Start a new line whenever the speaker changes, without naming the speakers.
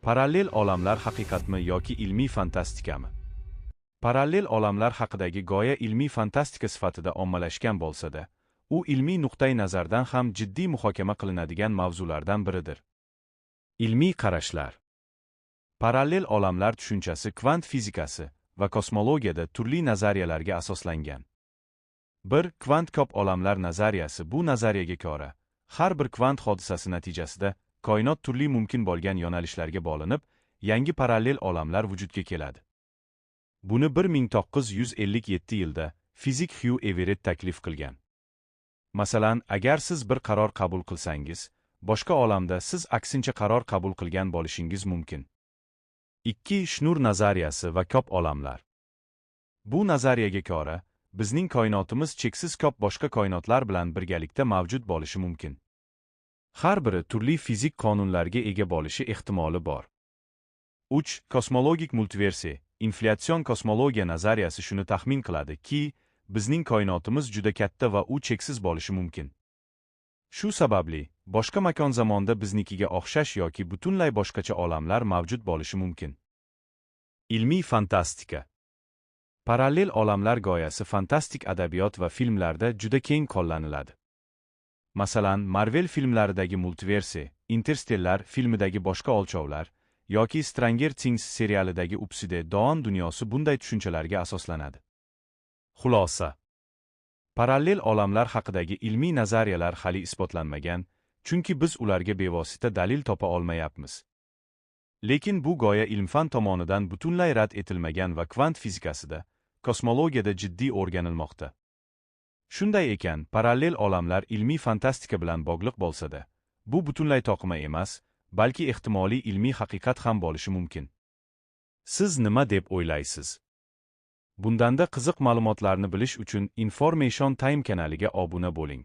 Parallel olamlar haqiqatmi yoki ilmiy fantastikami? Parallel olamlar haqidagi g'oya ilmiy fantastika sifatida ommalashgan bo'lsa-da, u ilmiy nuqtai nazardan ham jiddiy muhokama qilinadigan mavzulardan biridir. Ilmiy qarashlar. Parallel olamlar tushunchasi kvant fizikasi va kosmologiyada turli nazariyalarga asoslangan. 1. Kvant ko'p olamlar nazariyasi. Bu nazariyaga ko'ra, har bir kvant hodisasi natijasida koinot turli mumkin bo'lgan yo'nalishlarga bo'linib, yangi parallel olamlar vujudga keladi. Buni 1957 yilda fizik Xyu Everett taklif qilgan. Masalan, agar siz bir qaror qabul qilsangiz, boshqa olamda siz aksincha qaror qabul qilgan bo'lishingiz mumkin. 2. Shnur nazariyasi va ko'p olamlar. Bu nazariyaga ko'ra, bizning koinotimiz cheksiz ko'p boshqa koinotlar bilan birgalikda mavjud bo'lishi mumkin. Har biri turli fizik qonunlarga ega bo'lishi ehtimoli bor. 3. Kosmologik multiverse, inflyatsion kosmologiya nazariyasi shuni taxmin qiladi-ki, bizning koinotimiz juda katta va u cheksiz bo'lishi mumkin. Shu sababli, boshqa makon zamonda biznikiga o'xshash yoki butunlay boshqacha olamlar mavjud bo'lishi mumkin. Ilmiy fantastika. Parallel olamlar g'oyasi fantastik adabiyot va filmlarda juda keng qo'llaniladi. Masalan, Marvel filmlaridagi multiverse, Interstellar filmidagi boshqa o'lchovlar yoki Stranger Things serialidagi Upside Down dunyosi bunday tushunchalarga asoslanadi. Xulosa. Parallel olamlar haqidagi ilmiy nazariyalar hali isbotlanmagan, chunki biz ularga bevosita dalil topa olmayapmiz. Lekin bu g'oya ilm-fan tomonidan butunlay rad etilmagan va kvant fizikasida, kosmologiyada jiddiy o'rganilmoqda. Shunday ekan, parallel olamlar ilmiy fantastika bilan bog'liq bo'lsa-da, bu butunlay to'qima emas, balki ehtimoliy ilmiy haqiqat ham bo'lishi mumkin. Siz nima deb o'ylaysiz? Bundanda qiziq ma'lumotlarni bilish uchun Information Time kanaliga obuna bo'ling.